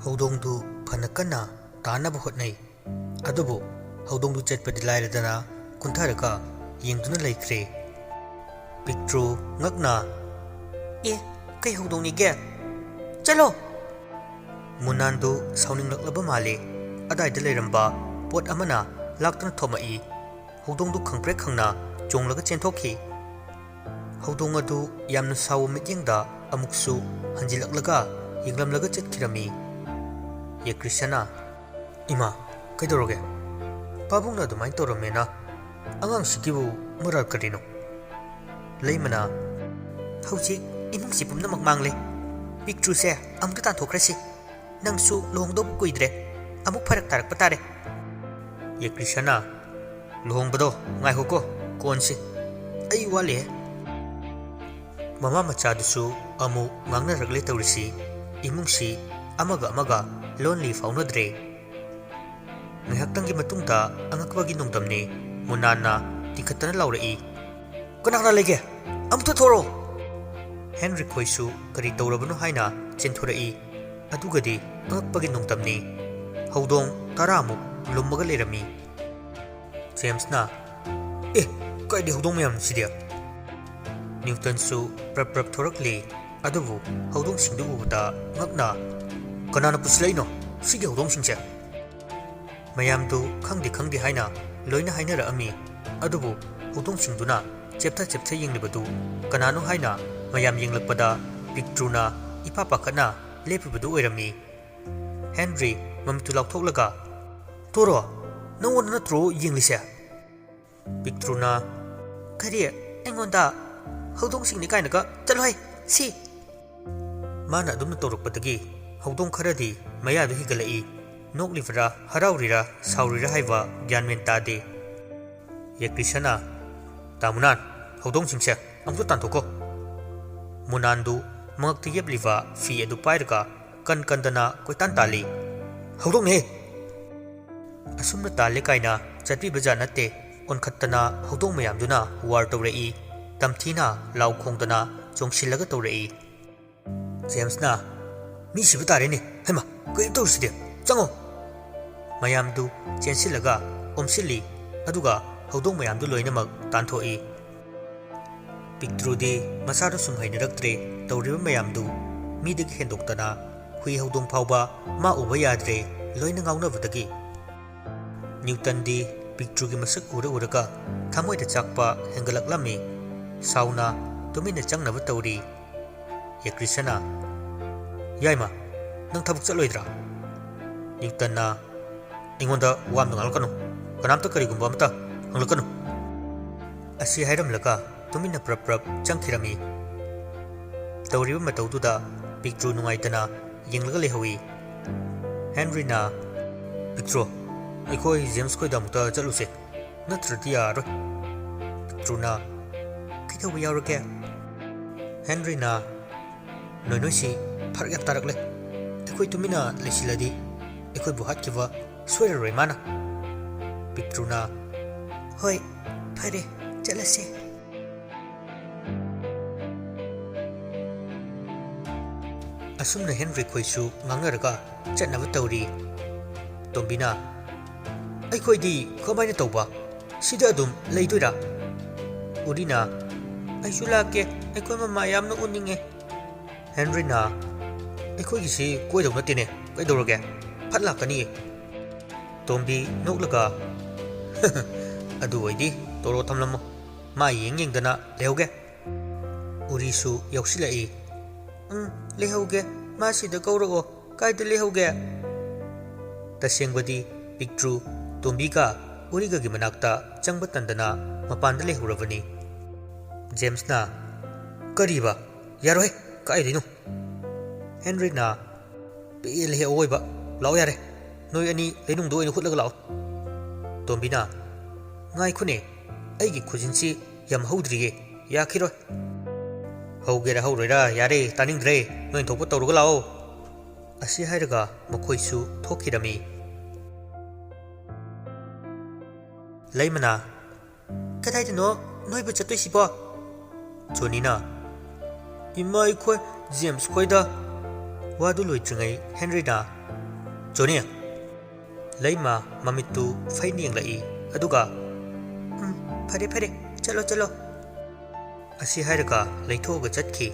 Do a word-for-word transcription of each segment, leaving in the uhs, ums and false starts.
ꯍꯧꯗꯣꯡꯗꯨ ꯐꯅ ꯀꯟꯅ ꯇꯥꯅꯕ ꯍꯣꯠꯅꯩ꯫ ꯑꯗꯨꯕꯨ ꯍꯧꯗꯣꯡꯗꯨ ꯆꯠꯄꯗꯤ ꯂꯥꯏꯔꯗꯅ ꯀꯨꯟꯊꯔꯒ ꯌꯦꯡꯗꯨꯅ ꯂꯩꯈ꯭ꯔꯦ꯫ ꯄꯤꯛꯇ꯭ꯔꯨ ꯉꯛꯅ, "ꯑꯦ, ꯀꯩ ꯍꯧꯗꯣꯡꯅꯤꯒꯦ? ꯆꯠꯂꯣ!" ꯃꯨꯅꯥꯟꯗꯨ ꯁꯥꯎꯅꯤꯡꯂꯛꯂꯕ ꯃꯥꯜꯂꯦ꯫ ꯑꯗꯥꯏꯗ ꯂꯩꯔꯝꯕ ꯄꯣꯠ ꯑꯃꯅ ꯂꯥꯛꯇꯨꯅ ꯊꯣꯝꯃꯛꯏ꯫ ꯍꯧꯗꯣꯡꯗꯨ ꯈꯪꯄ꯭ꯔꯦꯛ ꯈꯪꯅ ꯆꯣꯡꯂꯒ ꯆꯦꯟꯊꯣꯛꯈꯤ꯫ ꯍꯧꯗꯣꯡ ꯑꯗꯨ ꯌꯥꯝꯅ ꯁꯥꯎꯕ ꯃꯤꯠꯌꯦꯡꯗ ꯑꯃꯨꯛꯁꯨ ꯍꯟꯖꯤꯜꯂꯛꯂꯒ ꯌꯦꯡꯂꯝꯂꯒ ꯆꯠꯈꯤꯔꯝꯃꯤ꯫ ꯌꯦꯀ꯭ꯔꯤꯁꯅ, "ꯏꯃꯥ, ꯀꯩꯗꯧꯔꯒꯦ? ꯄꯥꯕꯨꯡꯅ ꯑꯗꯨꯃꯥꯏꯅ ꯇꯧꯔꯝꯃꯦꯅ꯫ ꯑꯉꯥꯡꯁꯤꯒꯤꯕꯨ ꯃꯔꯥꯜ ꯀꯔꯤꯅꯣ?" ꯂꯩꯃꯅ, "ꯍꯧꯖꯤꯛ ꯏꯃꯨꯡꯁꯤ ꯄꯨꯝꯅꯃꯛ ꯃꯥꯡꯂꯦ꯫ ꯄꯤꯛꯇ꯭ꯔꯨꯁꯦ ꯑꯃꯨꯛꯇ ꯇꯥꯟꯊꯣꯛꯈ꯭ꯔꯁꯤ꯫ ꯅꯪꯁꯨ ꯂꯨꯍꯣꯡꯗꯧꯕ ꯀꯨꯏꯗ꯭ꯔꯦ꯫ ꯑꯃꯨꯛ ꯐꯔꯛ ꯇꯥꯔꯛꯄ ꯇꯥꯔꯦ꯫" ꯌꯦꯀ꯭ꯔꯤꯁꯅ, "ꯂꯨꯍꯣꯡꯕꯗꯣ ꯉꯥꯏꯈꯣꯀꯣ, ꯀꯣꯟꯁꯤ꯫ ꯑꯩ ꯋꯥꯠꯂꯤꯍꯦ꯫" ꯃꯃꯥ ꯃꯆꯥꯗꯨꯁꯨ ꯑꯃꯨꯛ ꯉꯥꯡꯅꯔꯛꯂꯦ ꯇꯧꯔꯤꯁꯤ꯫ ꯏꯃꯨꯡꯁꯤ ꯑꯃꯒ ꯑꯃꯒ ꯂꯣꯟꯂꯤ ꯐꯥꯎꯅꯗ꯭ꯔꯦ꯫ ꯉꯥꯏꯍꯥꯛꯇꯪꯒꯤ ꯃꯇꯨꯡꯗ ꯑꯉꯛꯄꯒꯤ ꯅꯣꯡꯗꯝꯅꯦ꯫ ꯃꯨꯅꯥꯟꯅ ꯇꯤꯡꯈꯠꯇꯅ ꯂꯥꯎꯔꯛꯏ, "ꯀꯅꯥ ꯀꯅꯥ ꯂꯩꯒꯦ? ꯑꯃꯨꯛꯇ ꯊꯣꯔꯛꯑꯣ!" ꯍꯦꯟꯔꯤꯛ ꯈꯣꯏꯁꯨ ꯀꯔꯤ ꯇꯧꯔꯕꯅꯣ ꯍꯥꯏꯅ ꯆꯦꯟꯊꯣꯔꯛꯏ꯫ ꯑꯗꯨꯒꯗꯤ ꯑꯉꯛꯄꯒꯤ ꯅꯣꯡꯗꯝꯅꯤ꯫ ꯍꯧꯗꯣꯡ ꯇꯔꯥꯃꯨꯛ ꯂꯨꯝꯃꯒ ꯂꯩꯔꯝꯃꯤ꯫ ꯖꯦꯝꯁꯅ, "ꯑꯦ, ꯀꯥꯏꯗꯤ ꯍꯧꯗꯣꯡ ꯃꯌꯥꯝꯁꯤꯗꯤ?" ꯅ꯭ꯌꯨꯇꯟꯁꯨ ꯄ꯭ꯔꯞ ꯄ꯭ꯔꯞ ꯊꯣꯔꯛꯂꯤ꯫ ꯑꯗꯨꯕꯨ ꯍꯧꯗꯣꯡꯁꯤꯡꯗꯨ ꯎꯕꯗ ꯉꯛꯅ, "ꯀꯅꯥꯅ ꯄꯨꯁꯤꯜꯂꯛꯏꯅꯣ ꯁꯤꯒꯤ ꯍꯧꯗꯣꯡꯁꯤꯡꯁꯦ?" ꯃꯌꯥꯝꯗꯨ ꯈꯪꯗꯦ ꯈꯪꯗꯦ ꯍꯥꯏꯅ ꯂꯣꯏꯅ ꯍꯥꯏꯅꯔꯛꯑꯝꯃꯤ꯫ ꯑꯗꯨꯕꯨ ꯍꯧꯗꯣꯡꯁꯤꯡꯗꯨꯅ ꯆꯦꯞꯊ ꯆꯦꯞꯊ ꯌꯦꯡꯂꯤꯕꯗꯨ ꯀꯅꯥꯅꯣ ꯍꯥꯏꯅ ꯃꯌꯥꯝ ꯌꯦꯡꯂꯛꯄꯗ ꯄꯤꯛꯇ꯭ꯔꯨꯅ ꯏꯄꯥ ꯄꯥꯈꯠꯅ ꯂꯦꯞꯄꯤꯕꯗꯨ ꯑꯣꯏꯔꯝꯃꯤ꯫ ꯍꯦꯟꯔꯤ ꯃꯃꯤꯠꯇꯨ ꯂꯥꯎꯊꯣꯛꯂꯒ, "ꯇꯣꯔꯣ, ꯅꯪꯉꯣꯟꯗ ꯅꯠꯇ꯭ꯔꯣ ꯌꯦꯡꯂꯤꯁꯦ?" ꯄꯤꯛꯇ꯭ꯔꯨꯅ, "ꯀꯔꯤ? ꯑꯩꯉꯣꯟꯗ? ꯍꯧꯗꯣꯡꯁꯤꯡꯅꯤ ꯀꯥꯏꯅꯒ? ꯆꯠꯂꯣꯍꯦ, ꯁꯤ!" ꯃꯥꯅ ꯑꯗꯨꯝꯅ ꯇꯧꯔꯛꯄꯗꯒꯤ ꯍꯧꯗꯣꯡ ꯈꯔꯗꯤ ꯃꯌꯥꯗꯨ ꯍꯤꯒꯠꯂꯛꯏ꯫ ꯅꯣꯛꯂꯤꯕ꯭ꯔꯥ, ꯍꯔꯥꯎꯔꯤꯔꯥ, ꯁꯥꯎꯔꯤꯔꯥ ꯍꯥꯏꯕ ꯒ꯭ꯌꯥꯟ ꯃꯦꯟ ꯇꯥꯗꯦ꯫ ꯌꯦꯀ꯭ꯔꯤꯁꯅ, "ꯇꯥꯃꯨꯅꯥꯟ, ꯍꯧꯗꯣꯡꯁꯤꯡꯁꯦ ꯑꯃꯨꯛꯇ ꯇꯥꯟꯊꯣꯛꯀꯣ꯫" ꯃꯨꯅꯥꯟꯗꯨ ꯃꯉꯛꯇ ꯌꯦꯞꯂꯤꯕ ꯐꯤ ꯑꯗꯨ ꯄꯥꯏꯔꯒ ꯀꯟ ꯀꯟꯗꯅ ꯀꯣꯏꯇꯥꯟ ꯇꯥꯜꯂꯤ꯫ "ꯍꯧꯗꯣꯡꯅꯦ!" ꯑꯁꯨꯝꯅ ꯇꯥꯜꯂꯦ ꯀꯥꯏꯅ ꯆꯠꯄꯤꯕ ꯖꯥꯠ ꯅꯠꯇꯦ꯫ ꯑꯣꯟꯈꯠꯇꯅ ꯍꯧꯗꯣꯡ ꯃꯌꯥꯝꯗꯨꯅ ꯋꯥꯔ ꯇꯧꯔꯛꯏ꯫ ꯇꯝꯊꯤꯅ ꯂꯥꯎ ꯈꯣꯡꯗꯅ ꯆꯣꯡꯁꯤꯜꯂꯒ ꯇꯧꯔꯛꯏ꯫ ꯖꯦꯝꯁꯅ, "ꯃꯤ ꯁꯤꯕ ꯇꯥꯔꯦꯅꯦ, ꯍꯩꯃꯥ!" "ꯀꯩꯅꯣ ꯇꯧꯔꯤꯁꯤꯗꯤ? ꯆꯪꯉꯣ!" ꯃꯌꯥꯝꯗꯨ ꯆꯦꯟꯁꯤꯜꯂꯒ ꯑꯣꯝꯁꯤꯜꯂꯤ, ꯑꯗꯨꯒ ꯍꯧꯗꯣꯡ ꯃꯌꯥꯝꯗꯨ ꯂꯣꯏꯅꯃꯛ ꯇꯥꯟꯊꯣꯛꯏ꯫ ꯄꯤꯛꯇ꯭ꯔꯨꯗꯤ ꯃꯁꯥꯗꯨ ꯁꯨꯝ ꯍꯩꯅꯔꯛꯇ꯭ꯔꯦ ꯇꯧꯔꯤꯕ ꯃꯌꯥꯝꯗꯨ꯫ ꯃꯤꯗꯒꯤ ꯍꯦꯟꯗꯣꯛꯇꯅ ꯍꯨꯏ ꯍꯧꯗꯣꯡ ꯐꯥꯎꯕ ꯃꯥ ꯎꯕ ꯌꯥꯗ꯭ꯔꯦ, ꯂꯣꯏꯅ ꯉꯥꯎꯅꯕꯗꯒꯤ꯫ ꯅ꯭ꯌꯨꯇꯟꯗꯤ ꯄꯤꯛꯇ꯭ꯔꯨꯒꯤ ꯃꯁꯛ ꯎꯔ ꯎꯔꯒ ꯊꯃꯣꯏꯗ ꯆꯥꯛꯄ ꯍꯦꯟꯒꯠꯂꯛꯂꯝꯃꯤ꯫ ꯁꯥꯎꯅ ꯇꯨꯃꯤꯟꯅ ꯆꯪꯅꯕ ꯇꯧꯔꯤ꯫ ꯌꯦꯀ꯭ꯔꯤꯁꯅ, "ꯌꯥꯏꯃ, ꯅꯪ ꯊꯕꯛ ꯆꯠꯂꯣꯏꯗ꯭ꯔꯥ?" ꯅ꯭ꯌꯨꯇꯟꯅ, "ꯑꯩꯉꯣꯟꯗ ꯋꯥ ꯑꯃꯇ ꯉꯥꯡꯂꯛꯀꯅꯨ, ꯀꯅꯥꯝꯇ ꯀꯔꯤꯒꯨꯝꯕ ꯑꯃꯇ ꯍꯪꯂꯛꯀꯅꯨ" ꯑꯁꯤ ꯍꯥꯏꯔꯝꯂꯒ ꯇꯨꯃꯤꯟꯅ ꯄ꯭ꯔꯞ ꯄ꯭ꯔꯞ ꯆꯪꯈꯤꯔꯝꯃꯤ꯫ ꯇꯧꯔꯤꯕ ꯃꯇꯧꯗꯨꯗ ꯄꯤꯛꯇ꯭ꯔꯨ ꯅꯨꯡꯉꯥꯏꯇꯅ ꯌꯦꯡꯂꯒ ꯂꯩꯍꯧꯏ꯫ ꯍꯦꯟꯔꯤꯅ, "ꯄꯤꯛꯇ꯭ꯔꯨ, ꯑꯩꯈꯣꯏ ꯖꯦꯝꯁ ꯈꯣꯏꯗ ꯑꯃꯨꯛꯇ ꯆꯠꯂꯨꯁꯦ, ꯅꯠꯇ꯭ꯔꯗꯤ ꯌꯥꯔꯔꯣꯏ꯫" ꯄꯤꯛꯇ꯭ꯔꯨꯅ, "ꯀꯩꯗꯧꯕ ꯌꯥꯎꯔꯒꯦ?" ꯍꯦꯟꯔꯤꯅ, "ꯅꯣꯏ ꯅꯣꯏꯁꯤ ꯐꯔꯛ ꯌꯥꯝ ꯇꯥꯔꯛꯂꯦ꯫ ꯑꯩꯈꯣꯏ ꯇꯨꯃꯤꯟꯅ ꯂꯩꯁꯤꯜꯂꯗꯤ ꯑꯩꯈꯣꯏꯕꯨ ꯍꯥꯠꯈꯤꯕ ꯁꯣꯏꯔꯔꯣꯏ ꯃꯥꯅ꯫" ꯄꯤꯛꯇ꯭ꯔꯨꯅ, "ꯍꯣꯏ, ꯐꯔꯦ, ꯆꯠꯂꯁꯦ꯫" ꯑꯁꯨꯝꯅ ꯍꯦꯟꯔꯤ ꯈꯣꯏꯁꯨ ꯉꯥꯡꯅꯔꯒ ꯆꯠꯅꯕ ꯇꯧꯔꯤ꯫ ꯇꯣꯝꯕꯤꯅ, "ꯑꯩꯈꯣꯏꯗꯤ ꯀꯃꯥꯏꯅ ꯇꯧꯕ? ꯁꯤꯗ ꯑꯗꯨꯝ ꯂꯩꯗꯣꯏꯔꯥ?" ꯎꯔꯤꯅ, "ꯑꯩꯁꯨ ꯂꯥꯛꯀꯦ, ꯑꯩꯈꯣꯏ ꯃꯃꯥ ꯌꯥꯝꯅ ꯎꯅꯤꯡꯉꯦ꯫" ꯍꯦꯟꯔꯤꯅ, "ꯑꯩꯈꯣꯏꯒꯤꯁꯤ ꯀꯣꯏꯗꯧ ꯅꯠꯇꯦꯅꯦ, ꯀꯩꯗꯧꯔꯒꯦ? ꯐꯠ ꯂꯥꯛꯀꯅꯤꯌꯦ꯫" ꯇꯣꯝꯕꯤ ꯅꯣꯛꯂꯒ, "ꯑꯗꯨ ꯑꯣꯏꯗꯤ ꯇꯣꯔꯣ ꯊꯝꯂꯝꯃꯣ, ꯃꯥ ꯌꯦꯡ ꯌꯦꯡꯗꯅ ꯂꯩꯍꯧꯒꯦ꯫" ꯎꯔꯤꯁꯨ ꯌꯥꯎꯁꯤꯜꯂꯛꯏ꯫ "ꯎꯝ, ꯂꯩꯍꯧꯒꯦ, ꯃꯥ ꯁꯤꯗ ꯀꯧꯔꯛꯑꯣ, ꯀꯥꯏꯗ ꯂꯩꯍꯧꯒꯦ?" ꯇꯁꯦꯡꯕꯗꯤ ꯄꯤꯛꯇ꯭ꯔꯨ ꯇꯣꯝꯕꯤꯒ ꯎꯔꯤꯒꯒꯤ ꯃꯅꯥꯛꯇ ꯆꯪꯕ ꯇꯟꯗꯅ ꯃꯄꯥꯟꯗ ꯂꯩꯍꯧꯔꯕꯅꯤ꯫ ꯖꯦꯝꯁꯅ, "ꯀꯔꯤꯕ? ꯌꯥꯔꯣꯏꯍꯦ, ꯀꯥꯏꯗꯩꯅꯣ?" ꯍꯦꯟꯔꯤꯅ, "ꯄꯦꯜꯂꯦꯍꯦ ꯑꯋꯣꯏꯕ, ꯂꯥꯛꯑꯣ ꯌꯥꯔꯦ, ꯅꯣꯏ ꯑꯅꯤ ꯂꯩꯅꯨꯡꯗ ꯑꯣꯏꯅ ꯍꯨꯠꯂꯒ ꯂꯥꯛꯑꯣ꯫" ꯇꯣꯝꯕꯤꯅ, "ꯉꯥꯏꯈꯣꯅꯦ, ꯑꯩꯒꯤ ꯈꯨꯖꯤꯟꯁꯤ ꯌꯥꯝ ꯍꯧꯗ꯭ꯔꯤꯌꯦ, ꯌꯥꯈꯤꯔꯣꯏ꯫" "ꯍꯧꯒꯦꯔꯥ ꯍꯧꯔꯣꯏꯔꯥ ꯌꯥꯔꯦ, ꯇꯥꯅꯤꯡꯗ꯭ꯔꯦ, ꯅꯣꯏ ꯊꯣꯛꯄ ꯇꯧꯔꯒ ꯂꯥꯛꯑꯣ꯫" ꯑꯁꯤ ꯍꯥꯏꯔꯒ ꯃꯈꯣꯏꯁꯨ ꯊꯣꯛꯈꯤꯔꯝꯃꯤ꯫ ꯂꯩꯃꯅ, "ꯀꯗꯥꯏꯗꯅꯣ ꯅꯣꯏꯕꯨ ꯆꯠꯇꯣꯏꯁꯤꯕꯣ?" ꯖꯣꯅꯤꯅ, "ꯏꯃꯥ, ꯑꯩꯈꯣꯏ ꯖꯦꯝꯁ ꯈꯣꯏꯗ꯫" ꯋꯥꯗꯨ ꯂꯣꯏꯗ꯭ꯔꯤꯉꯩ ꯍꯦꯟꯔꯤꯅ, "ꯇꯣꯅꯤ!" ꯂꯩꯃ ꯃꯃꯤꯠꯇꯨ ꯐꯩꯅ ꯌꯦꯡꯂꯛꯏ꯫ ꯑꯗꯨꯒ, "ꯎꯝ, ꯐꯔꯦ, ꯐꯔꯦ, ꯆꯠꯂꯣ, ꯆꯠꯂꯣ" ꯑꯁꯤ ꯍꯥꯏꯔꯒ ꯂꯩꯊꯣꯛꯑꯒ ꯆꯠꯈꯤ꯫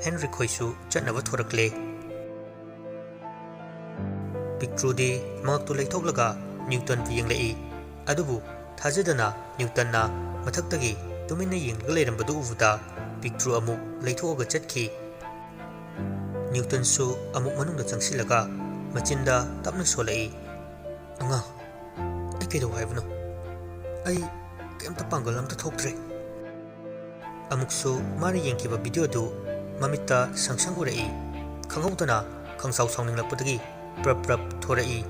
ꯍꯦꯟꯔꯤ ꯈꯣꯏꯁꯨ ꯆꯠꯅꯕ ꯊꯣꯔꯛꯂꯦ꯫ ꯄꯤꯛꯇ꯭ꯔꯨꯗꯤ ꯃꯉꯛꯇꯨ ꯂꯩꯊꯣꯛꯂꯒ ꯅ꯭ꯌꯨꯇꯟꯕꯨ ꯌꯦꯡꯂꯛꯏ꯫ ꯑꯗꯨꯕꯨ ꯊꯥꯖꯗꯅ ꯅ꯭ꯌꯨꯇꯟꯅ ꯃꯊꯛꯇꯒꯤ ꯇꯨꯃꯤꯟꯅ ꯌꯦꯡꯂꯒ ꯂꯩꯔꯝꯕꯗꯨ ꯎꯕꯗ ꯄꯤꯛꯇ꯭ꯔꯨ ꯑꯃꯨꯛ ꯂꯩꯊꯣꯛꯑꯒ ꯆꯠꯈꯤ꯫ ꯅ꯭ꯌꯨꯇꯟꯁꯨ ꯑꯃꯨꯛ ꯃꯅꯨꯡꯗ ꯆꯪꯁꯤꯜꯂꯒ ꯃꯆꯤꯟꯗ ꯇꯞꯅ ꯁꯣꯜꯂꯛꯏ, "ꯑꯉꯥꯡ, ꯑꯩ ꯀꯩꯗꯧ ꯍꯥꯏꯕꯅꯣ? ꯑꯩ ꯀꯩꯝꯇ ꯄꯥꯡꯒꯜ ꯑꯝꯇ ꯊꯣꯛꯇ꯭ꯔꯦ"꯫ ꯑꯃꯨꯛꯁꯨ ꯃꯥꯅ ꯌꯦꯡꯈꯤꯕ ꯚꯤꯗꯤꯑꯣꯗꯨ ꯃꯃꯤꯠꯇ ꯁꯪ ꯁꯪ ꯎꯔꯛꯏ꯫ ꯈꯪꯍꯧꯗꯅ ꯈꯪꯁꯥꯎ ꯁꯥꯎꯅꯤꯡꯂꯛꯄꯗꯒꯤ ꯄ꯭ꯔꯞ ꯄ꯭ꯔꯞ ꯊꯣꯔꯛꯏ꯫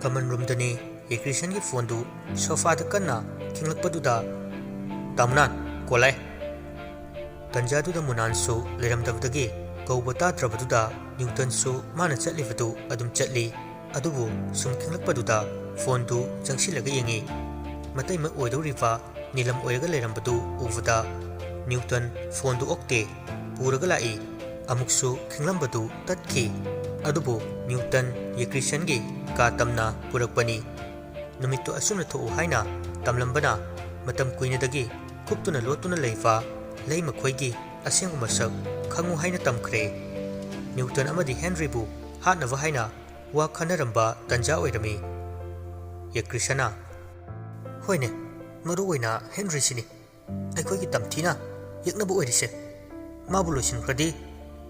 ꯀꯃꯟ ꯔꯨꯝꯗꯅꯤ ꯌꯦꯀ꯭ꯔꯤꯁꯟꯒꯤ ꯐꯣꯟꯗꯨ ꯁꯣꯐꯥꯗ ꯀꯟꯅ ꯈꯤꯡꯂꯛꯄꯗꯨꯗ, "ꯇꯥꯃꯨꯅꯥꯟ, ꯀꯣꯂꯥꯏ!" ꯇꯟꯖꯥꯗꯨꯗ ꯃꯨꯅꯥꯟꯁꯨ ꯂꯩꯔꯝꯗꯕꯗꯒꯤ ꯀꯧꯕ ꯇꯥꯗ꯭ꯔꯕꯗꯨꯗ ꯅ꯭ꯌꯨꯇꯟꯁꯨ ꯃꯥꯅ ꯆꯠꯂꯤꯕꯗꯨ ꯑꯗꯨꯝ ꯆꯠꯂꯤ꯫ ꯑꯗꯨꯕꯨ ꯁꯨꯝ ꯈꯤꯡꯂꯛꯄꯗꯨꯗ ꯐꯣꯟꯗꯨ ꯆꯪꯁꯤꯜꯂꯒ ꯌꯦꯡꯉꯤ꯫ ꯃꯇꯩꯃ ꯑꯣꯏꯗꯧꯔꯤꯕ ꯅꯤꯂꯝ ꯑꯣꯏꯔꯒ ꯂꯩꯔꯝꯕꯗꯨ ꯎꯕꯗ ꯅ꯭ꯌꯨꯇꯟ ꯐꯣꯟꯗꯨ ꯑꯣꯛꯇꯦ, ꯄꯨꯔꯒ ꯂꯥꯛꯏ꯫ ꯑꯃꯨꯛꯁꯨ ꯈꯤꯡꯂꯝꯕꯗꯨ ꯇꯠꯈꯤ꯫ ꯑꯗꯨꯕꯨ ꯅ꯭ꯌꯨꯇꯟ ꯌꯦꯀ꯭ꯔꯤꯁꯟꯒꯤ ꯀꯥ ꯇꯝꯅ ꯄꯨꯔꯛꯄꯅꯤ꯫ ꯅꯨꯃꯤꯠꯇꯨ ꯑꯁꯨꯝꯅ ꯊꯣꯛꯎ ꯍꯥꯏꯅ ꯇꯝꯂꯝꯕꯅ ꯃꯇꯝ ꯀꯨꯏꯅꯗꯒꯤ ꯀꯨꯞꯇꯨꯅ ꯂꯣꯠꯇꯨꯅ ꯂꯩꯕ ꯂꯩꯃꯈꯣꯏꯒꯤ ꯑꯁꯦꯡꯕ ꯃꯁꯛ ꯈꯪꯉꯨ ꯍꯥꯏꯅ ꯇꯝꯈ꯭ꯔꯦ꯫ ꯅ꯭ꯌꯨꯇꯟ ꯑꯃꯗꯤ ꯍꯦꯟꯔꯤꯕꯨ ꯍꯥꯠꯅꯕ ꯍꯥꯏꯅ ꯋꯥ ꯈꯟꯅꯔꯝꯕ ꯇꯟꯖꯥ ꯑꯣꯏꯔꯝꯃꯤ꯫ ꯌꯦꯀ꯭ꯔꯤꯁꯅ, "ꯍꯣꯏꯅꯦ, ꯃꯔꯨ ꯑꯣꯏꯅ ꯍꯦꯟꯔꯤꯁꯤꯅꯤ ꯑꯩꯈꯣꯏꯒꯤ ꯇꯝꯊꯤꯅ ꯌꯦꯛꯅꯕ ꯑꯣꯏꯔꯤꯁꯦ꯫ ꯃꯥꯕꯨ ꯂꯣꯏꯁꯤꯟꯈ꯭ꯔꯗꯤ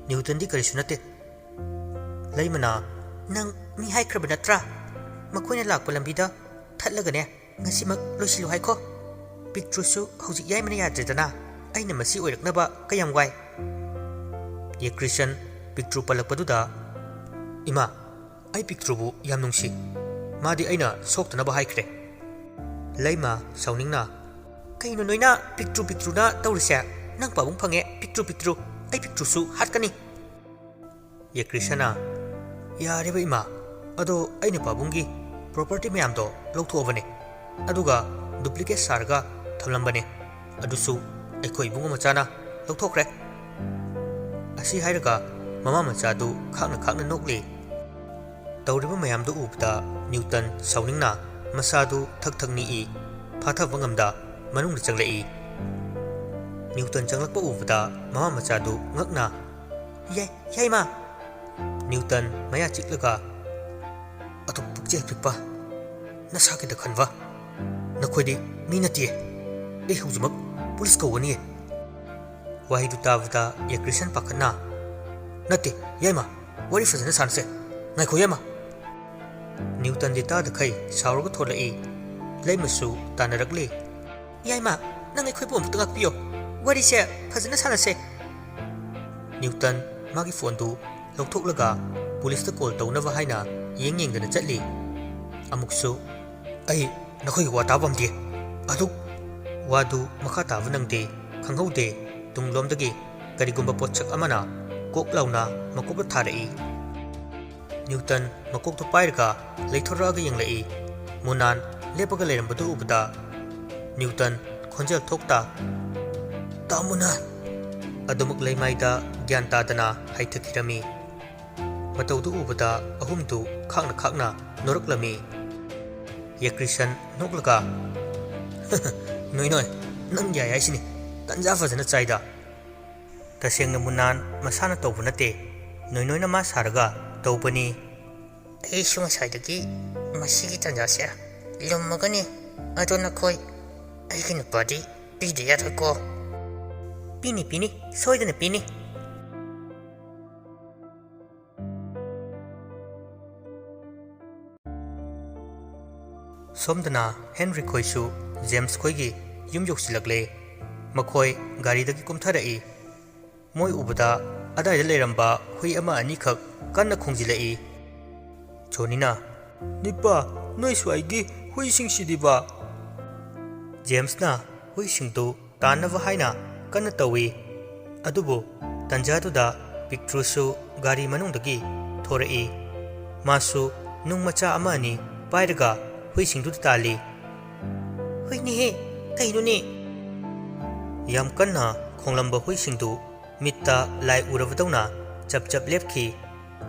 ꯅ꯭ꯌꯨꯇꯟꯗꯤ ꯀꯔꯤꯁꯨ ꯅꯠꯇꯦ"꯫ ꯂꯩꯃꯅ, "ꯅꯪ ꯃꯤ ꯍꯥꯏꯈ꯭ꯔꯕ ꯅꯠꯇ꯭ꯔꯥ? ꯃꯈꯣꯏꯅ ꯂꯥꯛꯄ ꯂꯝꯕꯤꯗ ꯊꯠꯂꯒꯅꯦ ꯉꯁꯤꯃꯛ ꯂꯣꯏꯁꯤꯜꯂꯨ ꯍꯥꯏꯈꯣ꯫ ꯄꯤꯛꯇ꯭ꯔꯨꯁꯨ ꯍꯧꯖꯤꯛ ꯌꯥꯏꯃꯅ ꯌꯥꯗ꯭ꯔꯦꯗꯅ, ꯑꯩꯅ ꯃꯁꯤ ꯑꯣꯏꯔꯛꯅꯕ ꯀꯌꯥꯝ ꯋꯥꯏ"꯫ ꯌꯦꯀ꯭ꯔꯤꯁꯟ ꯄꯤꯛꯇ꯭ꯔꯨ ꯄꯜꯂꯛꯄꯗꯨꯗ, "ꯏꯃꯥ, ꯑꯩ ꯄꯤꯛꯇ꯭ꯔꯨꯕꯨ ꯌꯥꯝ ꯅꯨꯡꯁꯤ꯫ ꯃꯥꯗꯤ ꯑꯩꯅ ꯁꯣꯛꯇꯅꯕ ꯍꯥꯏꯈ꯭ꯔꯦ"꯫ ꯂꯩꯃ ꯁꯥꯎꯅꯤꯡꯅ, "ꯀꯩꯅꯣ ꯅꯣꯏꯅ ꯄꯤꯛꯇ꯭ꯔꯨ ꯄꯤꯛꯇ꯭ꯔꯨꯅ ꯇꯧꯔꯤꯁꯦ? ꯅꯪ ꯄꯥꯕꯨꯡ ꯐꯪꯉꯦ ꯄꯤꯛꯇ꯭ꯔꯨ ꯄꯤꯛꯇ꯭ꯔꯨ, ꯑꯩ ꯄꯤꯛꯇ꯭ꯔꯨꯁꯨ ꯍꯥꯠꯀꯅꯤ"꯫ ꯌꯦꯀ꯭ꯔꯤꯁꯅ, "ꯌꯥꯔꯦꯕ ꯏꯃꯥ, ꯑꯗꯣ ꯑꯩꯅ ꯄꯥꯕꯨꯡꯒꯤ ꯄ꯭ꯔꯣꯄꯔꯇꯤ ꯃꯌꯥꯝꯗꯣ ꯂꯧꯊꯣꯛꯑꯕꯅꯦ, ꯑꯗꯨꯒ ꯗꯨꯄ꯭ꯂꯤꯀꯦꯠ ꯁꯥꯔꯒ ꯊꯝꯂꯝꯕꯅꯦ, ꯑꯗꯨꯁꯨ ꯑꯩꯈꯣꯏ ꯏꯕꯨꯡꯉꯣ ꯃꯆꯥꯅ ꯂꯧꯊꯣꯛꯈ꯭ꯔꯦ"꯫ ꯑꯁꯤ ꯍꯥꯏꯔꯒ ꯃꯃꯥ ꯃꯆꯥꯗꯨ ꯈꯥꯛꯅ ꯈꯥꯛꯅ ꯅꯣꯛꯂꯤ꯫ ꯇꯧꯔꯤꯕ ꯃꯌꯥꯝꯗꯨ ꯎꯕꯗ ꯅ꯭ꯌꯨꯇꯟ ꯁꯥꯎꯅꯤꯡꯅ ꯃꯁꯥꯗꯨ ꯊꯛ ꯊꯛ ꯅꯤꯛꯏ꯫ ꯐꯥꯊꯕ ꯉꯝꯗ ꯃꯅꯨꯡꯗ ꯆꯪꯂꯛꯏ꯫ ꯅ꯭ꯌꯨꯇꯟ ꯆꯪꯂꯛꯄ ꯎꯕꯗ ꯃꯃꯥ ꯃꯆꯥꯗꯨ ꯉꯛꯅ, "ꯌꯥꯏ, ꯌꯥꯏꯃ!" ꯅ꯭ꯌꯨꯇꯟ ꯃꯌꯥ ꯆꯤꯛꯂꯒ, "ꯑꯗꯨꯛ ꯄꯨꯛꯆꯦꯜ ꯄꯤꯛꯄ, ꯅꯁꯥꯒꯤꯗ ꯈꯟꯕ, ꯅꯈꯣꯏꯗꯤ ꯃꯤ ꯅꯠꯇꯦ꯫ ꯑꯩ ꯍꯧꯖꯤꯛꯃꯛ ꯄꯨꯂꯤꯁ ꯀꯧꯒꯅꯤ!" ꯋꯥꯍꯩꯗꯨ ꯇꯥꯕꯗ ꯌꯦꯀ꯭ꯔꯤꯁꯟ ꯄꯥꯈꯠꯅ, "ꯅꯠꯇꯦ, ꯌꯥꯏꯃ, ꯋꯥꯔꯤ ꯐꯖꯅ ꯁꯥꯟꯅꯁꯦ꯫ ꯉꯥꯏꯈꯣ, ꯌꯥꯏꯃ!" ꯅ꯭ꯌꯨꯇꯟꯗꯤ ꯇꯥꯗꯈꯩ ꯁꯥꯎꯔꯒ ꯊꯣꯛꯂꯛꯏ꯫ ꯂꯩꯃꯁꯨ ꯇꯥꯟꯅꯔꯛꯂꯤ꯫ "ꯌꯥꯏꯃ, ꯅꯪ ꯑꯩꯈꯣꯏꯕꯨ ꯑꯃꯨꯛꯇ ꯉꯥꯛꯄꯤꯌꯣ꯫ ꯋꯥꯔꯤꯁꯦ ꯐꯖꯅ ꯁꯥꯟꯅꯁꯦ!" ꯅ꯭ꯌꯨꯇꯟ ꯃꯥꯒꯤ ꯐꯣꯟꯗꯨ ꯂꯧꯊꯣꯛꯂꯒ ꯄꯨꯂꯤꯁꯇ ꯀꯣꯜ ꯇꯧꯅꯕ ꯍꯥꯏꯅ ꯌꯦꯡ ꯌꯦꯡꯗꯅ ꯆꯠꯂꯤ꯫ ꯑꯃꯨꯛꯁꯨ, "ꯑꯩ ꯅꯈꯣꯏꯒꯤ ꯋꯥ ꯇꯥꯕ ꯄꯥꯝꯗꯦ꯫ ꯑꯗꯨꯛ!" ꯋꯥꯗꯨ ꯃꯈꯥ ꯇꯥꯕ ꯅꯪꯗꯦ, ꯈꯪꯍꯧꯗꯦ꯫ ꯇꯨꯡꯂꯣꯝꯗꯒꯤ ꯀꯔꯤꯒꯨꯝꯕ ꯄꯣꯠꯁꯛ ꯑꯃꯅ ꯀꯣꯛ ꯂꯥꯎꯅ ꯃꯀꯣꯛꯇ ꯊꯥꯔꯛꯏ꯫ ꯅ꯭ꯌꯨꯇꯟ ꯃꯀꯣꯛꯇꯨ ꯄꯥꯏꯔꯒ ꯂꯩꯊꯣꯔꯛꯑꯒ ꯌꯦꯡꯂꯛꯏ꯫ ꯃꯨꯅꯥꯟ ꯂꯦꯞꯄꯒ ꯂꯩꯔꯝꯕꯗꯨ ꯎꯕꯗ ꯅ꯭ꯌꯨꯇꯟ ꯈꯣꯟꯖꯦꯜ ꯊꯣꯛꯇ, "ꯇꯥ ꯃꯨꯅꯥꯟ!" ꯑꯗꯨꯃꯛ ꯂꯩꯃꯥꯏꯗ ꯒ꯭ꯌꯥꯟ ꯇꯥꯗꯅ ꯍꯥꯏꯊꯈꯤꯔꯝꯃꯤ꯫ ꯃꯇꯧꯗꯨ ꯎꯕꯗ ꯑꯍꯨꯝꯗꯨ ꯈꯥꯛꯅ ꯈꯥꯛꯅ ꯅꯣꯔꯛꯂꯝꯃꯤ꯫ ꯌꯦꯀ꯭ꯔꯤꯁꯟ ꯅꯣꯛꯂꯒ, "ꯅꯣꯏ ꯅꯣꯏ, ꯅꯪ ꯌꯥꯏ ꯍꯥꯏꯁꯤꯅꯤ꯫ ꯇꯟꯖꯥ ꯐꯖꯅ ꯆꯥꯏꯗ꯫ ꯇꯁꯦꯡꯅ ꯃꯨꯅꯥꯟ ꯃꯁꯥꯅ ꯇꯧꯕ ꯅꯠꯇꯦ, ꯅꯣꯏ ꯅꯣꯏꯅ ꯃꯥ ꯁꯥꯔꯒ ꯇꯧꯕꯅꯤ꯫" "ꯑꯩꯁꯨ ꯉꯁꯥꯏꯗꯒꯤ ꯃꯁꯤꯒꯤ ꯇꯟꯖꯥꯁꯦ ꯂꯨꯝꯃꯒꯅꯤ꯫ ꯑꯗꯣ ꯅꯈꯣꯏ ꯑꯩꯒꯤ ꯅꯨꯄꯥꯗꯤ ꯄꯤꯗ ꯌꯥꯔꯣꯏꯀꯣ?" "ꯄꯤꯅꯤ, ꯄꯤꯅꯤ, ꯁꯣꯏꯗꯅ ꯄꯤꯅꯤ꯫" ꯁꯣꯝꯗꯅ ꯍꯦꯟꯔꯤ ꯈꯣꯏꯁꯨ ꯖꯦꯝꯁ ꯈꯣꯏꯒꯤ ꯌꯨꯝ ꯌꯧꯁꯤꯜꯂꯛꯂꯦ꯫ ꯃꯈꯣꯏ ꯒꯥꯔꯤꯗꯒꯤ ꯀꯨꯝꯊꯔꯛꯏ꯫ ꯃꯣꯏ ꯎꯕꯗ ꯑꯗꯥꯏꯗ ꯂꯩꯔꯝꯕ ꯍꯨꯏ ꯑꯃ ꯑꯅꯤꯈꯛ ꯀꯟꯅ ꯈꯣꯡꯖꯤꯜꯂꯛꯏ꯫ ꯖꯣꯅꯤꯅ, "ꯅꯤꯄꯥ, ꯅꯣꯏ ꯁ꯭ꯋꯥꯏꯒꯤ ꯍꯨꯏꯁꯤꯡꯁꯤꯗꯤꯕ?" ꯖꯦꯝꯁꯅ ꯍꯨꯏꯁꯤꯡꯗꯨ ꯇꯥꯟꯅꯕ ꯍꯥꯏꯅ ꯀꯟꯅ ꯇꯧꯏ꯫ ꯑꯗꯨꯕꯨ ꯇꯟꯖꯥꯗꯨꯗ ꯄꯤꯛꯇ꯭ꯔꯨꯁꯨ ꯒꯥꯔꯤ ꯃꯅꯨꯡꯗꯒꯤ ꯊꯣꯔꯛꯏ꯫ ꯃꯥꯁꯨ ꯅꯨꯡ ꯃꯆꯥ ꯑꯃ ꯑꯅꯤ ꯄꯥꯏꯔꯒ ꯍꯨꯏꯁꯤꯡꯗꯨꯗ ꯇꯥꯜꯂꯤ꯫ "ꯍꯨꯏꯅꯤꯍꯦ, ꯀꯩꯅꯣꯅꯦ?" ꯌꯥꯝ ꯀꯟꯅ ꯈꯣꯡꯂꯝꯕ ꯍꯨꯏꯁꯤꯡꯗꯨ ꯃꯤꯠꯇ ꯂꯥꯏ ꯎꯔꯕꯗꯧꯅ ꯆꯞ ꯆꯞ ꯂꯦꯞꯈꯤ꯫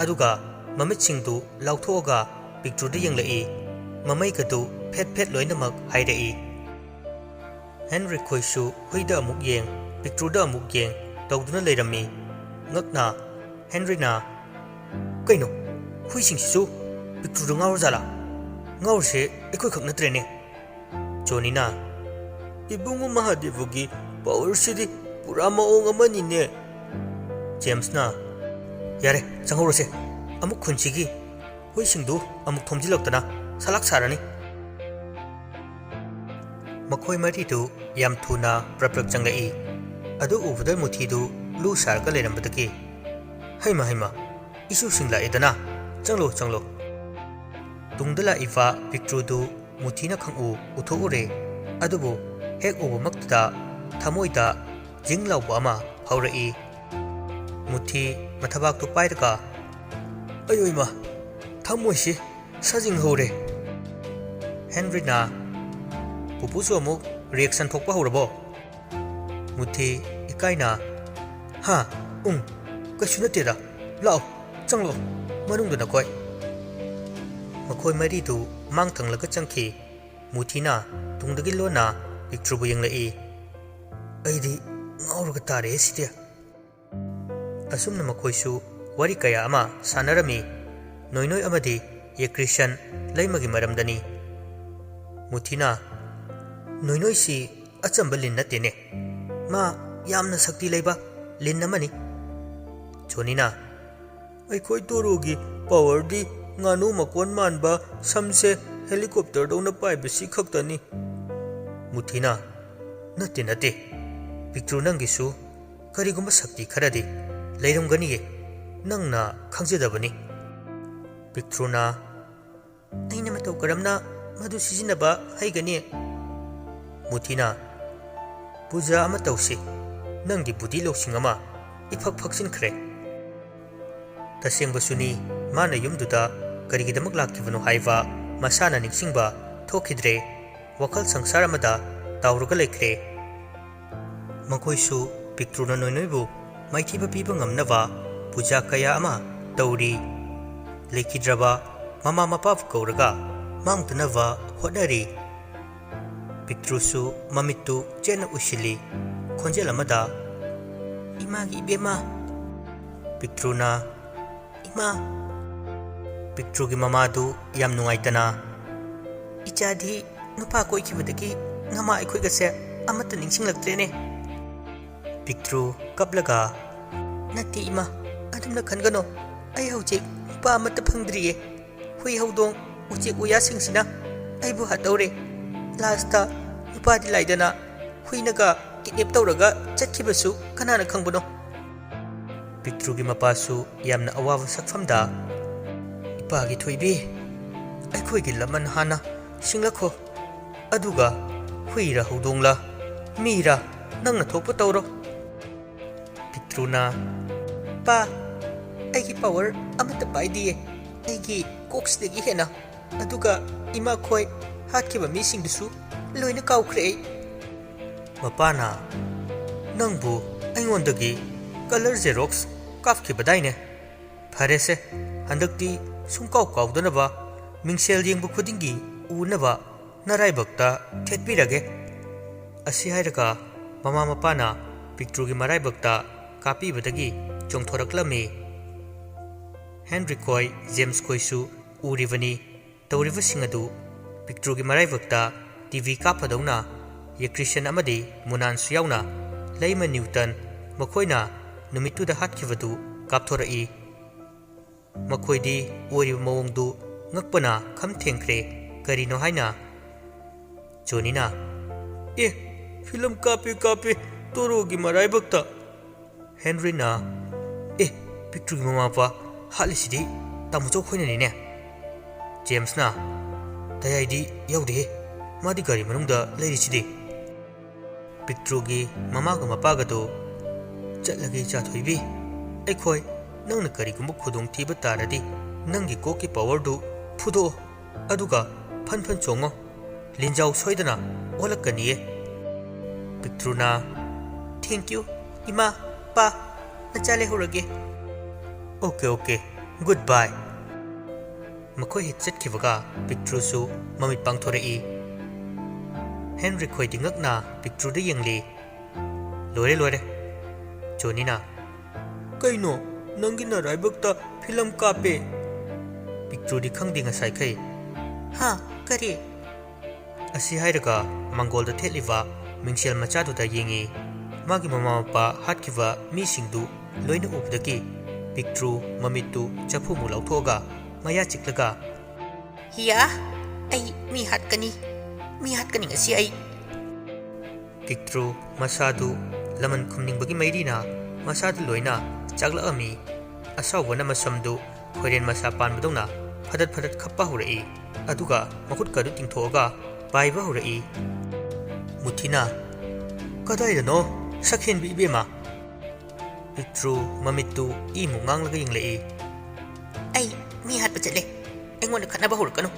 ꯑꯗꯨꯒ ꯃꯃꯤꯠꯁꯤꯡꯗꯨ ꯂꯥꯎꯊꯣꯛꯑꯒ ꯄꯤꯛꯇ꯭ꯔꯨꯗ ꯌꯦꯡꯂꯛꯏ꯫ ꯃꯃꯩꯒꯗꯨ ꯐꯦꯠ ꯐꯦꯠ ꯂꯣꯏꯅꯃꯛ ꯍꯥꯏꯔꯛꯏ꯫ ꯍꯦꯟꯔꯤ ꯈꯣꯏꯁꯨ ꯍꯨꯏꯗ ꯑꯃꯨꯛ ꯌꯦꯡ, ꯄꯤꯛꯇ꯭ꯔꯨꯗ ꯑꯃꯨꯛ ꯌꯦꯡ ꯇꯧꯗꯨꯅ ꯂꯩꯔꯝꯃꯤ꯫ ꯉꯛꯅ ꯍꯦꯟꯔꯤꯅ, "ꯀꯩꯅꯣ, ꯍꯨꯏꯁꯤꯡꯁꯤꯁꯨ ꯄꯤꯛꯇ꯭ꯔꯨꯗ ꯉꯥꯎꯔꯖꯥꯠꯂꯥ? ꯉꯥꯎꯔꯤꯁꯦ ꯑꯩꯈꯣꯏꯈꯛ ꯅꯠꯇ꯭ꯔꯦꯅꯦ?" ꯖꯣꯅꯤꯅ, "ꯏꯕꯨꯡꯉꯣ ꯃꯍꯥꯗꯦꯕꯒꯤ ꯄꯥꯋꯔꯁꯤꯗꯤ ꯄꯨꯔꯥ ꯃꯑꯣꯡ ꯑꯃꯅꯤꯅꯦ!" ꯖꯦꯝꯁꯅ, "ꯌꯥꯔꯦ, ꯆꯪꯍꯧꯔꯁꯦ꯫ ꯑꯃꯨꯛ ꯈꯨꯟꯁꯤꯒꯤ ꯍꯨꯏꯁꯤꯡꯗꯨ ꯑꯃꯨꯛ ꯊꯣꯝꯖꯤꯜꯂꯛꯇꯅ ꯁꯂꯥꯛ ꯁꯥꯔꯅꯤ꯫" ꯃꯈꯣꯏ ꯃꯔꯤꯗꯨ ꯌꯥꯝ ꯊꯨꯅ ꯄ꯭ꯔꯞ ꯄ꯭ꯔꯞ ꯆꯪꯂꯛꯏ꯫ ꯑꯗꯨ ꯎꯕꯗ ꯃꯨꯊꯤꯗꯨ ꯂꯨ ꯁꯥꯔꯒ ꯂꯩꯔꯝꯕꯗꯒꯤ, "ꯍꯩꯃ, ꯍꯩꯃ, ꯏꯁꯨꯁꯤꯡ ꯂꯥꯛꯑꯦꯗꯅ, ꯆꯪꯂꯣ, ꯆꯪꯂꯣ꯫" ꯇꯨꯡꯗ ꯂꯥꯛꯏꯕ ꯄꯤꯛꯇ꯭ꯔꯨꯗꯨ ꯃꯨꯊꯤꯅ ꯈꯪꯎ ꯎꯊꯣꯛꯎꯔꯦ꯫ ꯑꯗꯨꯕꯨ ꯍꯦꯛ ꯎꯕꯃꯛꯇꯗ ꯊꯃꯣꯏꯗ ꯖꯤꯡ ꯂꯥꯎꯕ ꯑꯃ ꯐꯥꯎꯔꯛꯏ꯫ ꯃꯨꯊꯤ ꯃꯊꯕꯥꯛꯇꯨ ꯄꯥꯏꯔꯒ, "ꯑꯌꯣ ꯏꯃꯥ, ꯊꯃꯣꯏꯁꯤ ꯁꯥꯖꯤꯡ ꯍꯧꯔꯦ꯫" ꯍꯦꯟꯔꯤꯅ, "ꯄꯨꯄꯨꯁꯨ ꯑꯃꯨꯛ ꯔꯤꯌꯦꯛꯁꯟ ꯊꯣꯛꯄ ꯍꯧꯔꯕꯣ?" ꯃꯨꯊꯤ ꯏꯀꯥꯏꯅ, "ꯍꯥ? ꯎꯝ, ꯀꯩꯁꯨ ꯅꯠꯇꯦꯗ꯫ ꯂꯥꯛꯑꯣ, ꯆꯪꯂꯛꯑꯣ ꯃꯅꯨꯡꯗ ꯅꯈꯣꯏ꯫" ꯃꯈꯣꯏ ꯃꯔꯤꯗꯨ ꯃꯥꯡ ꯊꯪꯂꯒ ꯆꯪꯈꯤ꯫ ꯃꯨꯊꯤꯅ ꯇꯨꯡꯗꯒꯤ ꯂꯣꯟꯅ ꯄꯤꯛꯇ꯭ꯔꯨꯕꯨ ꯌꯦꯡꯂꯛꯏ꯫ "ꯑꯩꯗꯤ ꯉꯥꯎꯔꯒ ꯇꯥꯔꯦꯍꯦ ꯁꯤꯗꯤ꯫" ꯑꯁꯨꯝꯅ ꯃꯈꯣꯏꯁꯨ ꯋꯥꯔꯤ ꯀꯌꯥ ꯑꯃ ꯁꯥꯟꯅꯔꯝꯃꯤ꯫ ꯅꯣꯏꯅꯣꯏ ꯑꯃꯗꯤ ꯌꯦꯀ꯭ꯔꯤꯁꯟ ꯂꯩꯃꯒꯤ ꯃꯔꯝꯗꯅꯤ꯫ ꯃꯨꯊꯤꯅ, "ꯅꯣꯏꯅꯣꯏꯁꯤ ꯑꯆꯝꯕ ꯂꯤꯟ ꯅꯠꯇꯦꯅꯦ꯫ ꯃꯥ ꯌꯥꯝꯅ ꯁꯛꯇꯤ ꯂꯩꯕ ꯂꯤꯟ ꯑꯃꯅꯤ꯫" ꯖꯣꯅꯤꯅ, "ꯑꯩꯈꯣꯏ ꯇꯣꯔꯣꯒꯤ ꯄꯥꯋꯔꯗꯤ ꯉꯥꯅꯨ ꯃꯀꯣꯟ ꯃꯥꯟꯕ ꯁꯝꯁꯦ ꯍꯦꯂꯤꯀꯣꯞꯇꯔꯗꯧꯅ ꯄꯥꯏꯕꯁꯤ ꯈꯛꯇꯅꯤ꯫" ꯃꯨꯊꯤꯅ, "ꯅꯠꯇꯦ, ꯅꯠꯇꯦ꯫ ꯄꯤꯛꯇ꯭ꯔꯨ, ꯅꯪꯒꯤꯁꯨ ꯀꯔꯤꯒꯨꯝꯕ ꯁꯛꯇꯤ ꯈꯔꯗꯤ ꯂꯩꯔꯝꯒꯅꯤꯌꯦ꯫ ꯅꯪꯅ ꯈꯪꯖꯗꯕꯅꯤ꯫" ꯄꯤꯛꯇ꯭ꯔꯨꯅ, "ꯑꯩꯅ ꯃꯇꯧ ꯀꯔꯝꯅ ꯃꯗꯨ ꯁꯤꯖꯤꯟꯅꯕ ꯍꯩꯒꯅꯤ?" ꯃꯨꯊꯤꯅ, "ꯄꯨꯖꯥ ꯑꯃ ꯇꯧꯁꯤ꯫ ꯅꯪꯒꯤ ꯕꯨꯙꯤ ꯂꯧꯁꯤꯡ ꯑꯃ ꯏꯐꯛ ꯐꯛꯆꯤꯟꯈ꯭ꯔꯦ꯫" ꯇꯁꯦꯡꯕꯁꯨꯅꯤ, ꯃꯥꯅ ꯌꯨꯝꯗꯨꯗ ꯀꯔꯤꯒꯤꯗꯃꯛ ꯂꯥꯛꯈꯤꯕꯅꯣ ꯍꯥꯏꯕ ꯃꯁꯥꯅ ꯅꯤꯡꯁꯤꯡꯕ ꯊꯣꯛꯈꯤꯗ꯭ꯔꯦ꯫ ꯋꯥꯈꯜ ꯁꯪꯁꯥꯔ ꯑꯃꯗ ꯇꯥꯎꯔꯒ ꯂꯩꯈ꯭ꯔꯦ꯫ ꯃꯈꯣꯏꯁꯨ ꯄꯤꯛꯇ꯭ꯔꯨꯅ ꯅꯣꯏꯅꯣꯏꯕꯨ ꯃꯥꯏꯊꯤꯕ ꯄꯤꯕ ꯉꯝꯅꯕ ꯄꯨꯖꯥ ꯀꯌꯥ ꯑꯃ ꯇꯧꯔꯤ꯫ ꯂꯩꯈꯤꯗ꯭ꯔꯕ ꯃꯃꯥ ꯃꯄꯥꯕꯨ ꯀꯧꯔꯒ ꯃꯥꯡꯗꯅꯕ ꯍꯣꯠꯅꯔꯤ꯫ ꯄꯤꯛꯇ꯭ꯔꯨꯁꯨ ꯃꯃꯤꯠꯇꯨ ꯆꯦꯠꯅ ꯎꯏꯁꯤꯜꯂꯤ꯫ ꯈꯣꯟꯖꯦꯜ ꯑꯃꯗ, "ꯏꯃꯥꯒꯤ ꯏꯕꯦꯝꯃ!" ꯄꯤꯛꯇ꯭ꯔꯨꯅ, "ꯏꯃꯥ!" ꯄꯤꯛꯇ꯭ꯔꯨꯒꯤ ꯃꯃꯥꯗꯨ ꯌꯥꯝ ꯅꯨꯡꯉꯥꯏꯇꯅ, "ꯏꯆꯥꯗꯤ ꯅꯨꯄꯥ ꯀꯣꯏꯈꯤꯕꯗꯒꯤ ꯅꯃꯥ ꯑꯩꯈꯣꯏꯒꯁꯦ ꯑꯃꯠꯇ ꯅꯤꯡꯁꯤꯡꯂꯛꯇ꯭ꯔꯦꯅꯦ꯫" ꯄꯤꯛꯇ꯭ꯔꯨ ꯀꯞꯂꯒ, "ꯅꯠꯇꯦ ꯏꯃꯥ, ꯑꯗꯨꯝꯅ ꯈꯟꯒꯅꯣ꯫ ꯑꯩ ꯍꯧꯖꯤꯛ ꯅꯨꯄꯥ ꯑꯃꯠꯇ ꯐꯪꯗ꯭ꯔꯤꯌꯦ꯫ ꯍꯨꯏ ꯍꯧꯗꯣꯡ ꯎꯆꯦꯛ ꯎꯌꯥꯁꯤꯡꯁꯤꯅ ꯑꯩꯕꯨ ꯍꯥꯠꯇꯧꯔꯦ꯫ ꯂꯥꯁꯇ ꯅꯨꯄꯥꯗꯤ ꯂꯥꯏꯗꯅ ꯍꯨꯏꯅꯒ ꯀꯤꯗꯅꯦꯞ ꯇꯧꯔꯒ ꯆꯠꯈꯤꯕꯁꯨ ꯀꯅꯥꯅ ꯈꯪꯕꯅꯣ?" ꯄꯤꯛꯇ꯭ꯔꯨꯒꯤ ꯃꯄꯥꯁꯨ ꯌꯥꯝꯅ ꯑꯋꯥꯕ ꯁꯛꯐꯝꯗ, "ꯏꯄꯥꯒꯤ ꯊꯣꯏꯕꯤ, ꯑꯩꯈꯣꯏꯒꯤ ꯂꯃꯟ ꯍꯥꯟꯅ ꯁꯤꯡꯂꯛꯈꯣ꯫ ꯑꯗꯨꯒ ꯍꯨꯏꯔ ꯍꯧꯗꯣꯡꯂ, ꯃꯤꯔ, ꯅꯪꯅ ꯊꯣꯛꯄ ꯇꯧꯔꯣ꯫" ꯄꯤꯛꯇ꯭ꯔꯨꯅ, "ꯄꯥ, ꯑꯩꯒꯤ ꯄꯥꯋꯔ ꯑꯃꯠꯇ ꯄꯥꯏꯗꯤꯌꯦ꯫ ꯑꯩꯒꯤ ꯀꯣꯛꯁꯤꯗꯒꯤ ꯍꯦꯟꯅ꯫ ꯑꯗꯨꯒ ꯏꯃꯥꯈꯣꯏ ꯍꯥꯠꯈꯤꯕ ꯃꯤꯁꯤꯡꯗꯨꯁꯨ ꯂꯣꯏꯅ ꯀꯥꯎꯈ꯭ꯔꯦ ꯑꯩ꯫" ꯃꯄꯥꯅ, "ꯅꯪꯕꯨ ꯑꯩꯉꯣꯟꯗꯒꯤ ꯀꯂꯔ ꯖꯦꯔꯣꯛꯁ ꯀꯥꯞꯈꯤꯕꯗꯥꯏꯅꯦ? ꯐꯔꯦꯁꯦ, ꯍꯟꯗꯛꯇꯤ ꯁꯨꯡꯀꯥꯎ ꯀꯥꯎꯗꯅꯕ ꯃꯤꯡꯁꯦꯜ ꯌꯦꯡꯕ ꯈꯨꯗꯤꯡꯒꯤ ꯎꯅꯕ ꯅꯔꯥꯏꯕꯛꯇ ꯊꯦꯠꯄꯤꯔꯒꯦ꯫" ꯑꯁꯤ ꯍꯥꯏꯔꯒ ꯃꯃꯥ ꯃꯄꯥꯅ ꯄꯤꯛꯇ꯭ꯔꯨꯒꯤ ꯃꯔꯥꯏꯕꯛꯇ ꯀꯥꯞꯄꯤꯕꯗꯒꯤ ꯆꯣꯡꯊꯣꯔꯛꯂꯝꯃꯤ꯫ ꯍꯦꯟꯔꯤ ꯈꯣꯏ, ꯖꯦꯝꯁ ꯈꯣꯏꯁꯨ ꯎꯔꯤꯕꯅꯤ ꯇꯧꯔꯤꯕꯁꯤꯡ ꯑꯗꯨ꯫ ꯄꯤꯛꯇ꯭ꯔꯨꯒꯤ ꯃꯔꯥꯏꯕꯛꯇ ꯇꯤ ꯚꯤ ꯀꯥꯞꯄꯗꯧꯅ ꯏꯂꯦꯛꯇ꯭ꯔꯤꯁꯤꯌꯟ ꯑꯃꯗꯤ ꯃꯨꯅꯥꯟꯁꯨ ꯌꯥꯎꯅ ꯂꯩꯃ ꯅ꯭ꯌꯨꯇꯟ, ꯃꯈꯣꯏꯅ ꯅꯨꯃꯤꯠꯇꯨꯗ ꯍꯥꯠꯈꯤꯕꯗꯨ, ꯀꯥꯞꯊꯣꯔꯛꯏ꯫ ꯃꯈꯣꯏꯗꯤ ꯑꯣꯏꯔꯤꯕ ꯃꯑꯣꯡꯗꯨ ꯉꯛꯄꯅ ꯈꯝ ꯊꯦꯡꯈ꯭ꯔꯦ꯫ ꯀꯔꯤꯅꯣ ꯍꯥꯏꯅ? ꯖꯣꯅꯤꯅ, "ꯑꯦ, ꯐꯤꯂꯝ ꯀꯥꯞꯄꯦ ꯀꯥꯞꯄꯦ, ꯇꯣꯔꯣꯒꯤ ꯃꯔꯥꯏꯕꯛꯇ!" ꯍꯦꯟꯔꯤꯅ, "ꯑꯦ, ꯄꯤꯛꯇ꯭ꯔꯨꯒꯤ ꯃꯃꯥ ꯃꯄꯥ ꯍꯥꯠꯂꯤꯁꯤꯗꯤ ꯇꯥꯃꯣꯆꯧ ꯈꯣꯏꯅꯅꯤꯅꯦ꯫" ꯖꯦꯝꯁꯅ, "ꯇꯌꯥꯏꯗꯤ ꯌꯥꯎꯗꯦꯍꯦ, ꯃꯥꯗꯤ ꯒꯥꯔꯤ ꯃꯅꯨꯡꯗ ꯂꯩꯔꯤꯁꯤꯗꯤ꯫" ꯄꯤꯛꯇ꯭ꯔꯨꯒꯤ ꯃꯃꯥꯒ ꯃꯄꯥꯒꯗꯣ, "ꯆꯠꯂꯒꯦ ꯏꯆꯥ ꯊꯣꯏꯕꯤ꯫ ꯑꯩꯈꯣꯏ ꯅꯪꯅ ꯀꯔꯤꯒꯨꯝꯕ ꯈꯨꯗꯣꯡꯊꯤꯕ ꯇꯥꯔꯗꯤ ꯅꯪꯒꯤ ꯀꯣꯛꯀꯤ ꯄꯥꯋꯔꯗꯨ ꯐꯨꯗꯣꯛꯑꯣ, ꯑꯗꯨꯒ ꯐꯟ ꯐꯟ ꯆꯣꯡꯉꯣ꯫ ꯂꯤꯟꯖꯥꯎ ꯁꯣꯏꯗꯅ ꯑꯣꯜꯂꯛꯀꯅꯤꯌꯦ꯫" ꯄꯤꯛꯇ꯭ꯔꯨꯅ, "Thank you, ꯏꯃꯥ, ꯄꯥ, ꯅꯆꯥ ꯂꯩꯍꯧꯔꯒꯦ꯫" "Okay, okay. Goodbye." ꯃꯈꯣꯏ ꯍꯦꯛ ꯆꯠꯈꯤꯕꯒ ꯄꯤꯛꯇ꯭ꯔꯨꯁꯨ ꯃꯃꯤꯠ ꯄꯥꯡꯊꯣꯔꯛꯏ꯫ ꯍꯦꯟꯔꯤ ꯈꯣꯏꯗꯤ ꯉꯛꯅ ꯄꯤꯛꯇ꯭ꯔꯨꯗ ꯌꯦꯡꯂꯤ꯫ "ꯂꯣꯏꯔꯦ, ꯂꯣꯏꯔꯦ꯫" ꯖꯣꯅꯤꯅ, "ꯀꯩꯅꯣ? ꯅꯪꯒꯤ ꯅꯔꯥꯏꯕꯛꯇ ꯐꯤꯂꯝ ꯀꯥꯞꯄꯦ?" ꯄꯤꯛꯇ꯭ꯔꯨꯗꯤ ꯈꯪꯗꯦ ꯉꯁꯥꯏꯈꯩ꯫ "ꯍꯥ? ꯀꯔꯤ?" ꯑꯁꯤ ꯍꯥꯏꯔꯒ ꯃꯪꯒꯣꯜꯗ ꯊꯦꯠꯂꯤꯕ ꯃꯤꯡꯁꯦꯜ ꯃꯆꯥꯗꯨꯗ ꯌꯦꯡꯉꯤ꯫ ꯃꯥꯒꯤ ꯃꯃꯥ ꯃꯄꯥ ꯍꯥꯠꯈꯤꯕ ꯃꯤꯁꯤꯡꯗꯨ ꯂꯣꯏꯅ ꯎꯕꯗꯒꯤ ꯄꯤꯛꯇ꯭ꯔꯨ ꯃꯃꯤꯠꯇꯨ ꯆꯐꯨꯃꯨꯛ ꯂꯥꯎꯊꯣꯛꯑꯒ ꯃꯌꯥ ꯆꯤꯛꯂꯒ, "ꯍꯤꯌꯥ, ꯑꯩ ꯃꯤ ꯍꯥꯠꯀꯅꯤ, ꯃꯤ ꯍꯥꯠꯀꯅꯤ ꯉꯁꯤ ꯑꯩ!" ꯄꯤꯛꯇ꯭ꯔꯨ ꯃꯁꯥꯗꯨ ꯂꯃꯟ ꯈꯨꯝꯅꯤꯡꯕꯒꯤ ꯃꯩꯔꯤꯅ ꯃꯁꯥꯗꯨ ꯂꯣꯏꯅ ꯆꯥꯛꯂꯛꯑꯝꯃꯤ꯫ ꯑꯁꯥꯎꯕꯅ ꯃꯁꯝꯗꯨ ꯈꯣꯏꯔꯦꯟ ꯃꯁꯥ ꯄꯥꯟꯕꯗꯧꯅ ꯐꯗꯠ ꯐꯗꯠ ꯈꯞꯄ ꯍꯧꯔꯛꯏ꯫ ꯑꯗꯨꯒ ꯃꯈꯨꯠꯀꯗꯨ ꯇꯤꯡꯊꯣꯛꯑꯒ ꯄꯥꯏꯕ ꯍꯧꯔꯛꯏ꯫ ꯃꯨꯊꯤꯅ, "ꯀꯗꯥꯏꯗꯅꯣ? ꯁꯛꯍꯦꯟꯕꯤ ꯏꯕꯦꯝꯃ!" ꯄꯤꯛꯇ꯭ꯔꯨ ꯃꯃꯤꯠꯇꯨ ꯏꯃꯨꯛ ꯉꯥꯡꯂꯒ ꯌꯦꯡꯂꯛꯏ꯫ "ꯑꯩ ꯃꯤ ꯍꯥꯠꯄ ꯆꯠꯂꯦ꯫ ꯑꯩꯉꯣꯟꯗ ꯈꯠꯅꯕ ꯍꯧꯔꯛꯀꯅꯨ꯫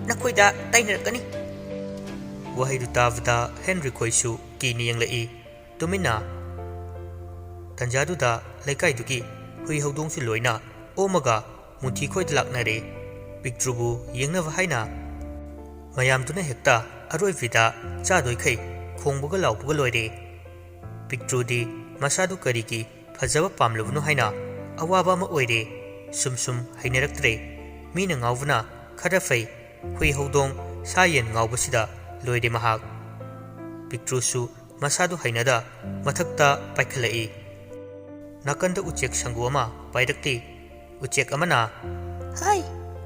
ꯅꯈꯣꯏꯗ ꯇꯥꯏꯅꯔꯛꯀꯅꯤ꯫" ꯋꯥꯍꯩꯗꯨ ꯇꯥꯕꯗ ꯍꯦꯟꯔꯤ ꯈꯣꯏꯁꯨ ꯀꯤꯅ ꯌꯦꯡꯂꯛꯏ꯫ ꯇꯨꯃꯤꯟꯅ꯫ ꯇꯟꯖꯥꯗꯨꯗ ꯂꯩꯀꯥꯏꯗꯨꯒꯤ ꯍꯨꯏ ꯍꯧꯗꯣꯡꯁꯨ ꯂꯣꯏꯅ ꯑꯣꯝꯃꯒ ꯃꯨꯊꯤ ꯈꯣꯏꯗ ꯂꯥꯛꯅꯔꯦ꯫ ꯄꯤꯛꯇ꯭ꯔꯨꯕꯨ ꯌꯦꯡꯅꯕ ꯍꯥꯏꯅ ꯃꯌꯥꯝꯗꯨꯅ ꯍꯦꯛꯇ ꯑꯔꯣꯏꯕꯤꯗ ꯆꯥꯗꯣꯏꯈꯩ ꯈꯣꯡꯕꯒ ꯂꯥꯎꯕꯒ ꯂꯣꯏꯔꯦ꯫ ꯄꯤꯛꯇ꯭ꯔꯨꯗꯤ ꯃꯁꯥꯗꯨ ꯀꯔꯤꯒꯤ ꯐꯖꯕ ꯄꯥꯝꯂꯕꯅꯣ ꯍꯥꯏꯅ ꯑꯋꯥꯕ ꯑꯃ ꯑꯣꯏꯔꯦ꯫ ꯁꯨꯝ ꯁꯨꯝ ꯍꯩꯅꯔꯛꯇ꯭ꯔꯦ꯫ ꯃꯤꯅ ꯉꯥꯎꯕꯅ ꯈꯔ ꯐꯩ, ꯍꯨꯏ ꯍꯧꯗꯣꯡ ꯁꯥ ꯌꯦꯟ ꯉꯥꯎꯕꯁꯤꯗ ꯂꯣꯏꯔꯦ ꯃꯍꯥꯛ꯫ ꯄꯤꯛꯇ꯭ꯔꯨꯁꯨ ꯃꯁꯥꯗꯨ ꯍꯩꯅꯗ ꯃꯊꯛꯇ ꯄꯥꯏꯈꯠꯂꯛꯏ꯫ ꯅꯥꯀꯟꯗ ꯎꯆꯦꯛ ꯁꯪꯒꯨ ꯑꯃ ꯄꯥꯏꯔꯛꯂꯤ꯫ ꯎꯆꯦꯛ ꯑꯃꯅ, "ꯍꯥꯏ,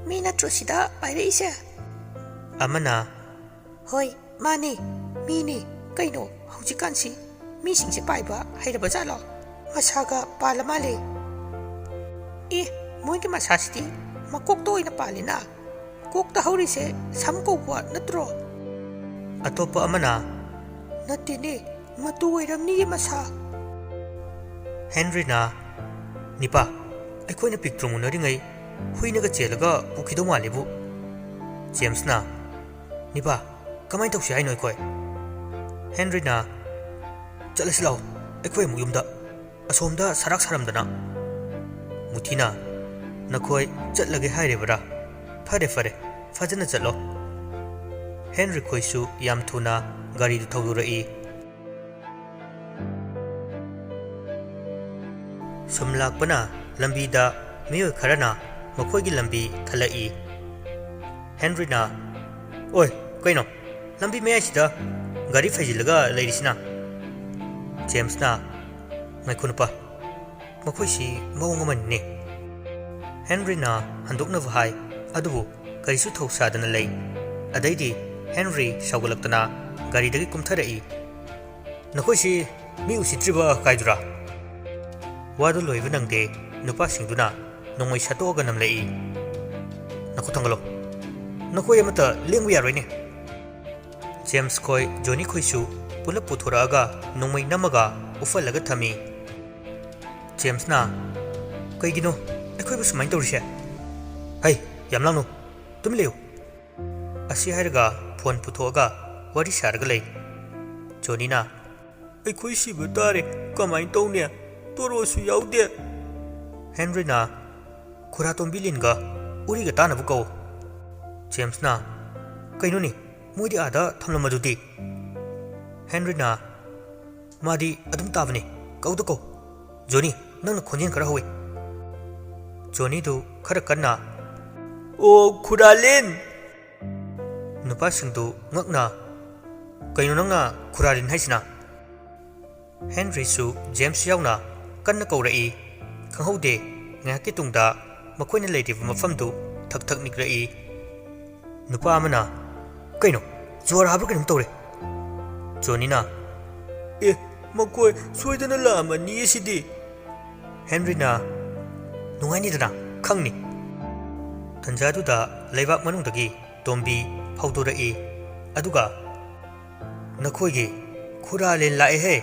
ꯃꯤ ꯅꯠꯇ꯭ꯔꯣ ꯁꯤꯗ ꯄꯥꯏꯔꯛꯏꯁꯦ?" ꯑꯃꯅ, "ꯍꯣꯏ, ꯃꯥꯅꯦ, ꯃꯤꯅꯦ꯫ ꯀꯩꯅꯣ, ꯍꯧꯖꯤꯛꯀꯥꯟꯁꯤ ꯃꯤꯁꯤꯡꯁꯦ ꯄꯥꯏꯕ ꯍꯩꯔꯕ ꯖꯥꯠꯂꯣ? ꯃꯁꯥꯒ ꯄꯥꯜꯂ ꯃꯥꯜꯂꯦ꯫" "ꯑꯦ, ꯃꯣꯏꯒꯤ ꯃꯁꯥꯁꯤꯗꯤ ꯃꯀꯣꯛꯇ ꯑꯣꯏꯅ ꯄꯥꯜꯂꯤꯅ꯫ ꯀꯣꯛꯇ ꯍꯧꯔꯤꯁꯦ ꯁꯝ ꯀꯧꯕ ꯅꯠꯇ꯭ꯔꯣ?" ꯑꯇꯣꯞꯄ ꯑꯃꯅ, "ꯅꯠꯇꯦꯅꯦ, ꯃꯇꯨ ꯑꯣꯏꯔꯝꯅꯤꯌꯦ ꯃꯁꯥ꯫" ꯍꯦꯟꯔꯤꯅ, "ꯅꯤꯄꯥ, ꯑꯩꯈꯣꯏꯅ ꯄꯤꯛꯇ꯭ꯔꯨ ꯎꯅꯔꯤꯉꯩ ꯍꯨꯏꯅꯒ ꯆꯦꯜꯂꯒ ꯄꯨꯈꯤꯗꯧ ꯃꯥꯜꯂꯤꯕꯨ꯫" ꯖꯦꯝꯁꯅ, "ꯅꯤꯄꯥ, ꯀꯃꯥꯏꯅ ꯇꯧꯁꯤ ꯍꯥꯏꯅꯣ ꯑꯩꯈꯣꯏ?" ꯍꯦꯟꯔꯤꯅ, "ꯆꯠꯂꯁꯤ ꯂꯥꯛꯑꯣ, ꯑꯩꯈꯣꯏ ꯑꯃꯨꯛ ꯌꯨꯝꯗ꯫ ꯑꯁꯣꯝꯗ ꯁꯔꯥꯛ ꯁꯥꯔꯝꯗꯅ꯫" ꯃꯨꯊꯤꯅ, "ꯅꯈꯣꯏ ꯆꯠꯂꯒꯦ ꯍꯥꯏꯔꯤꯕꯔꯥ? ꯐꯔꯦ, ꯐꯔꯦ, ꯐꯖꯅ ꯆꯠꯂꯣ꯫" ꯍꯦꯟꯔꯤ ꯈꯣꯏꯁꯨ ꯌꯥꯝ ꯊꯨꯅ ꯒꯥꯔꯤꯗꯨ ꯊꯧꯗꯣꯔꯛꯏ꯫ ꯁꯨꯝ ꯂꯥꯛꯄꯅ ꯂꯝꯕꯤꯗ ꯃꯤꯑꯣꯏ ꯈꯔꯅ ꯃꯈꯣꯏꯒꯤ ꯂꯝꯕꯤ ꯊꯜꯂꯛꯏ꯫ ꯍꯦꯟꯔꯤꯅ, "ꯑꯣꯏ, ꯀꯩꯅꯣ? ꯂꯝꯕꯤ ꯃꯌꯥꯏꯁꯤꯗ ꯒꯥꯔꯤ ꯐꯩꯖꯤꯜꯂꯒ ꯂꯩꯔꯤꯁꯤꯅ?" ꯖꯦꯝꯁꯅ, "ꯉꯥꯏꯈꯣ ꯅꯨꯄꯥ, ꯃꯈꯣꯏꯁꯤ ꯃꯑꯣꯡ ꯑꯃꯅꯤꯅꯦ꯫" ꯍꯦꯟꯔꯤꯅ ꯍꯟꯗꯣꯛꯅꯕ ꯍꯥꯏ, ꯑꯗꯨꯕꯨ ꯀꯔꯤꯁꯨ ꯊꯧꯁꯥꯗꯅ ꯂꯩ꯫ ꯑꯗꯩꯗꯤ ꯍꯦꯟꯔꯤ ꯁꯥꯎꯒꯠꯂꯛꯇꯅ ꯒꯥꯔꯤꯗꯒꯤ ꯀꯨꯝꯊꯔꯛꯏ꯫ "ꯅꯈꯣꯏꯁꯤ ꯃꯤ ꯎꯁꯤꯠꯇ꯭ꯔꯤꯕ ꯀꯥꯏꯗꯨꯔꯥ?" ꯋꯥꯗꯨ ꯂꯣꯏꯕ ꯅꯪꯗꯦ, ꯅꯨꯄꯥꯁꯤꯡꯗꯨꯅ ꯅꯣꯡꯃꯩ ꯁꯠꯇꯣꯛꯑꯒ ꯅꯝꯂꯛꯏ꯫ "ꯅꯈꯨꯠ ꯊꯥꯡꯒꯠꯂꯣ꯫ ꯅꯈꯣꯏ ꯑꯃꯠꯇ ꯂꯦꯡꯕ ꯌꯥꯔꯣꯏꯅꯦ꯫" ꯖꯦꯝꯁ ꯈꯣꯏ, ꯖꯣꯅꯤ ꯈꯣꯏꯁꯨ ꯄꯨꯂꯞ ꯄꯨꯊꯣꯔꯛꯑꯒ ꯅꯣꯡꯃꯩ ꯅꯝꯃꯒ ꯎꯞꯍꯜꯂꯒ ꯊꯝꯃꯤ꯫ ꯖꯦꯝꯁꯅ, "ꯀꯩꯒꯤꯅꯣ ꯑꯩꯈꯣꯏꯕꯨ ꯁꯨꯃꯥꯏꯅ ꯇꯧꯔꯤꯁꯦ? ꯍꯩ, ꯌꯥꯝ ꯂꯥꯡꯅꯨ, ꯇꯨꯃꯤꯟ ꯂꯩꯌꯨ꯫" ꯑꯁꯤ ꯍꯥꯏꯔꯒ ꯐꯣꯟ ꯄꯨꯊꯣꯛꯑꯒ ꯋꯥꯔꯤ ꯁꯥꯔꯒ ꯂꯩ꯫ ꯖꯣꯅꯤꯅ, "ꯑꯩꯈꯣꯏ ꯁꯤꯕ ꯇꯥꯔꯦ, ꯀꯃꯥꯏꯅ ꯇꯧꯅꯤ? ꯇꯣꯔꯣꯁꯨ ꯌꯥꯎꯗꯦ꯫" ꯍꯦꯟꯔꯤꯅ, "ꯈꯨꯔꯥ ꯇꯣꯝꯕꯤ ꯂꯤꯟꯒ ꯎꯔꯤꯒ ꯇꯥꯟꯅꯕ ꯀꯧ꯫" ꯖꯦꯝꯁꯅ, "ꯀꯩꯅꯣꯅꯦ, ꯃꯣꯏꯗꯤ ꯑꯥꯗ ꯊꯝꯂꯝꯃꯗꯨꯗꯤ?" ꯍꯦꯟꯔꯤꯅ, "ꯃꯥꯗꯤ ꯑꯗꯨꯝ ꯇꯥꯕꯅꯦ, ꯀꯧꯗ ꯀꯧ꯫ ꯖꯣꯅꯤ, ꯅꯪꯅ ꯈꯣꯟꯖꯦꯜ ꯈꯔ ꯍꯧꯋꯦ꯫" ꯖꯣꯅꯤꯗꯨ ꯈꯔ ꯀꯟꯅ, "ꯑꯣ, ꯈꯨꯔꯥ ꯂꯤꯟ!" ꯅꯨꯄꯥꯁꯤꯡꯗꯨ ꯉꯛꯅ, "ꯀꯩꯅꯣ ꯅꯪꯅ ꯈꯨꯔꯥ ꯂꯤꯟ ꯍꯥꯏꯁꯤꯅ?" ꯍꯦꯟꯔꯤꯁꯨ ꯖꯦꯝꯁ ꯌꯥꯎꯅ ꯀꯟꯅ ꯀꯧꯔꯛꯏ꯫ ꯈꯪꯍꯧꯗꯦ, ꯉꯥꯏꯍꯥꯛꯀꯤ ꯇꯨꯡꯗ ꯃꯈꯣꯏꯅ ꯂꯩꯔꯤꯕ ꯃꯐꯝꯗꯨ ꯊꯛ ꯊꯛ ꯅꯤꯛꯂꯛꯏ꯫ ꯅꯨꯄꯥ ꯑꯃꯅ, "ꯀꯩꯅꯣ, ꯖꯨꯋꯥꯔ ꯍꯥꯕ꯭ꯔꯥ ꯀꯩꯅꯣꯝ ꯇꯧꯔꯦ꯫" ꯖꯣꯅꯤꯅ, "ꯑꯦ, ꯃꯈꯣꯏ ꯁꯣꯏꯗꯅ ꯂꯥꯛꯑꯝꯃꯅꯤ ꯁꯤꯗꯤ꯫" ꯍꯦꯟꯔꯤꯅ, "ꯅꯨꯡꯉꯥꯏꯅꯤꯗꯅ, ꯈꯪꯅꯤ꯫" ꯇꯟꯖꯥꯗꯨꯗ ꯂꯩꯕꯥꯛ ꯃꯅꯨꯡꯗꯒꯤ ꯇꯣꯝꯕꯤ ꯐꯥꯎꯗꯣꯔꯛꯏ, ꯑꯗꯨꯒ, "ꯅꯈꯣꯏꯒꯤ ꯈꯨꯔꯥ ꯂꯤꯟ ꯂꯥꯛꯑꯦꯍꯦ!"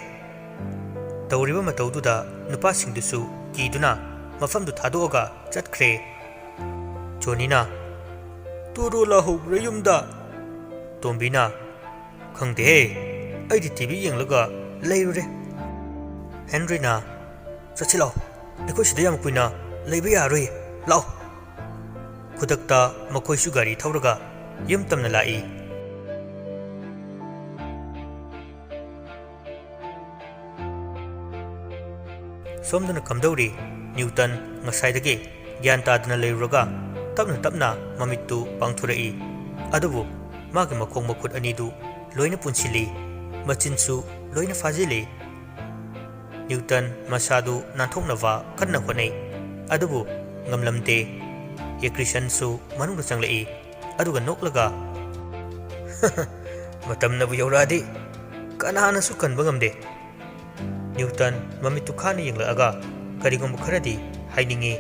ꯇꯧꯔꯤꯕ ꯃꯇꯧꯗꯨꯗ ꯅꯨꯄꯥꯁꯤꯡꯗꯨꯁꯨ ꯀꯤꯗꯨꯅ ꯃꯐꯝꯗꯨ ꯊꯥꯗꯣꯛꯑꯒ ꯆꯠꯈ꯭ꯔꯦ꯫ ꯖꯣꯅꯤꯅ, "ꯇꯣꯔꯣ ꯂꯥꯛꯍꯧꯕ꯭ꯔꯥ ꯌꯨꯝꯗ?" ꯇꯣꯝꯕꯤꯅ, "ꯈꯪꯗꯦꯍꯦ, ꯑꯩꯗꯤ ꯇꯤ ꯚꯤ ꯌꯦꯡꯂꯒ ꯂꯩꯔꯨꯔꯦ꯫" ꯍꯦꯟꯔꯤꯅ, "ꯆꯠꯁꯤ ꯂꯥꯛꯑꯣ, ꯑꯩꯈꯣꯏ ꯁꯤꯗ ꯌꯥꯝ ꯀꯨꯏꯅ ꯂꯩꯕ ꯌꯥꯔꯣꯏ, ꯂꯥꯛꯑꯣ꯫ ꯈꯨꯗꯛꯇ ꯃꯈꯣꯏꯁꯨ ꯒꯥꯔꯤ ꯊꯧꯔꯒ ꯌꯨꯝ ꯇꯝꯅ ꯂꯥꯛꯏ꯫ ꯁꯣꯝꯗꯅ ꯀꯝꯗꯧꯔꯤ? ꯅ꯭ꯌꯨꯇꯟ ꯉꯁꯥꯏꯗꯒꯤ ꯒ꯭ꯌꯥꯟ ꯇꯥꯗꯅ ꯂꯩꯔꯨꯔꯒ ꯇꯞꯅ ꯇꯞꯅ ꯃꯃꯤꯠꯇꯨ ꯄꯥꯡꯊꯣꯔꯛꯏ꯫ ꯑꯗꯨꯕꯨ ꯃꯥꯒꯤ ꯃꯈꯣꯡ ꯃꯈꯨꯠ ꯑꯅꯤꯗꯨ ꯂꯣꯏꯅ ꯄꯨꯟꯁꯤꯜꯂꯤ, ꯃꯆꯤꯟꯁꯨ ꯂꯣꯏꯅ ꯐꯥꯖꯤꯜꯂꯤ꯫ ꯅ꯭ꯌꯨꯇꯟ ꯃꯁꯥꯗꯨ ꯅꯥꯟꯊꯣꯛꯅꯕ ꯀꯟꯅ ꯍꯣꯠꯅꯩ, ꯑꯗꯨꯕꯨ ꯉꯝꯂꯝꯗꯦ꯫ ꯌꯦꯀ꯭ꯔꯤꯁꯟꯁꯨ ꯃꯅꯨꯡꯗ ꯆꯪꯂꯛꯏ, ꯑꯗꯨꯒ ꯅꯣꯛꯂꯒ, "ꯃꯇꯝꯅꯕꯨ ꯌꯧꯔꯛꯑꯗꯤ ꯀꯅꯥꯅꯁꯨ ꯀꯟꯕ ꯉꯝꯗꯦ꯫" ꯅ꯭ꯌꯨꯇꯟ ꯃꯃꯤꯠꯇꯨ ꯈꯥꯅ ꯌꯦꯡꯂꯛꯑꯒ ꯀꯔꯤꯒꯨꯝꯕ ꯈꯔꯗꯤ ꯍꯥꯏꯅꯤꯡꯉꯤ,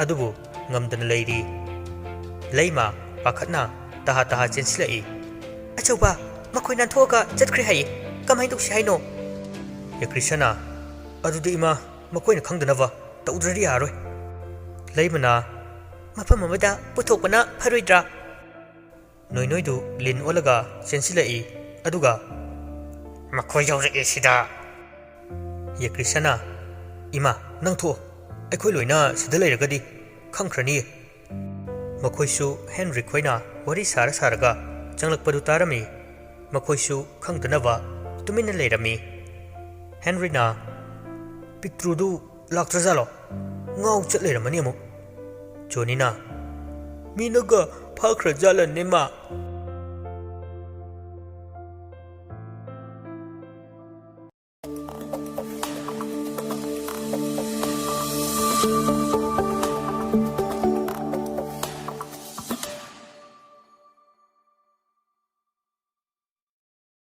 ꯑꯗꯨꯕꯨ ꯉꯝꯗꯅ ꯂꯩꯔꯤ꯫ ꯂꯩꯃ ꯄꯥꯈꯠꯅ ꯇꯍꯥ ꯇꯍꯥ ꯆꯦꯟꯁꯤꯜꯂꯛꯏ꯫ "ꯑꯆꯧꯕ, ꯃꯈꯣꯏ ꯅꯥꯟꯊꯣꯛꯑꯒ ꯆꯠꯈ꯭ꯔꯦ ꯍꯥꯏꯌꯦ꯫ ꯀꯃꯥꯏꯅ ꯇꯧꯁꯤ ꯍꯥꯏꯅꯣ?" ꯌꯦꯀ꯭ꯔꯤꯁꯅ, "ꯑꯗꯨꯗꯤ ꯏꯃꯥ, ꯃꯈꯣꯏꯅ ꯈꯪꯗꯅꯕ ꯇꯧꯗ꯭ꯔꯗꯤ ꯌꯥꯔꯣꯏ꯫" ꯂꯩꯃꯅ, "ꯃꯐꯝ ꯑꯃꯗ ꯄꯨꯊꯣꯛꯄꯅ ꯐꯔꯣꯏꯗ꯭ꯔꯥ?" ꯅꯣꯏꯅꯣꯏꯗꯨ ꯂꯤꯟ ꯑꯣꯜꯂꯒ ꯆꯦꯟꯁꯤꯜꯂꯛꯏ, ꯑꯗꯨꯒ, "ꯃꯈꯣꯏ ꯌꯧꯔꯛꯑꯦ ꯁꯤꯗ꯫" ꯌꯦꯀ꯭ꯔꯤꯁꯅ, "ꯏꯃꯥ, ꯅꯪ ꯊꯣꯛꯑꯣ꯫ ꯑꯩꯈꯣꯏ ꯂꯣꯏꯅ ꯁꯤꯗ ꯂꯩꯔꯒꯗꯤ ꯈꯪꯈ꯭ꯔꯅꯤꯌꯦ꯫" ꯃꯈꯣꯏꯁꯨ ꯍꯦꯟꯔꯤꯛ ꯈꯣꯏꯅ ꯋꯥꯔꯤ ꯁꯥꯔ ꯁꯥꯔꯒ ꯆꯪꯂꯛꯄꯗꯨ ꯇꯥꯔꯝꯃꯤ꯫ ꯃꯈꯣꯏꯁꯨ ꯈꯪꯗꯅꯕ ꯇꯨꯃꯤꯟꯅ ꯂꯩꯔꯝꯃꯤ꯫ ꯍꯦꯟꯔꯤꯅ, "ꯄꯤꯛꯇ꯭ꯔꯨꯗꯨ ꯂꯥꯛꯇ꯭ꯔꯖꯥꯠꯂꯣ? ꯉꯥꯎ ꯆꯠ ꯂꯩꯔꯝꯃꯅꯤ ꯑꯃꯨꯛ꯫" ꯖꯣꯅꯤꯅ, "ꯃꯤꯅꯒ ꯐꯥꯈ꯭ꯔꯖꯥꯠꯂꯅꯦ ꯃꯥ?"